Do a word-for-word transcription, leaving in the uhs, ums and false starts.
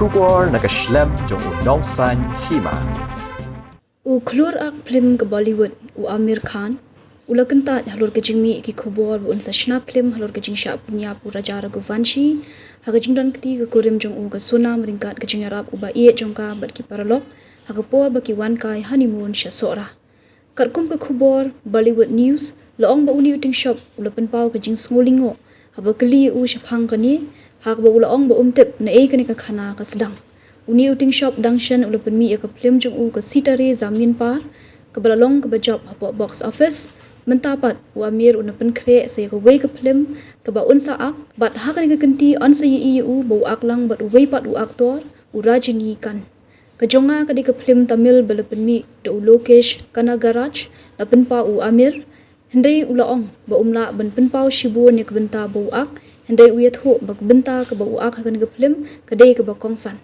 Khubor na ka shlem jong u Nongsaiñ Hima. U khlur ak phlim ka Bollywood, u Aamir Khan, u la kyntait halor ka jingmih ki khubor ba un sa shna phlim halor ka jingshah pynïap u Raja Raghuvanshi ha ka jingdon kti ka kurim jong u ka Sonam ryngkat ka jingïarap u ba ïeit jong ka bad ki paralok ha ka por ba ki wan kai honeymoon sha Sohra. Katkum ka khubor Bollywood News, la ong ba une u tyngshop u la pynpaw ka jingsngewlyngngoh haba kylli ïa u shaphang kane, ha kaba u la ong ba um tip naei kane ka khana ka sdang. Une u tyngshop dang shen u la pynmih ïa ka phlim jong u ka Sitare Zameen Par, kaba la long kaba jop hapoh box office. Mynta pat u Aamir u na pynkhreh sa ïa kawei ka phlim kaba un sa ak, bad ha kane ka kynti yn sa ïohi ïa u ba u ak lang bad uwei pat u aktor, u Rajinikanth. Ka jong nga ka dei ka phlim Tamil ba la pynmih da u Lokesh Kanagaraj, la pynpaw u Aamir. Hynrei u la ong ba um lah ban pynpaw shibun ïa ka bynta ba u ak, hynrei u ïathuh ba ka bynta kaba u ak ha kane ka phlim ka dei kaba kongsan.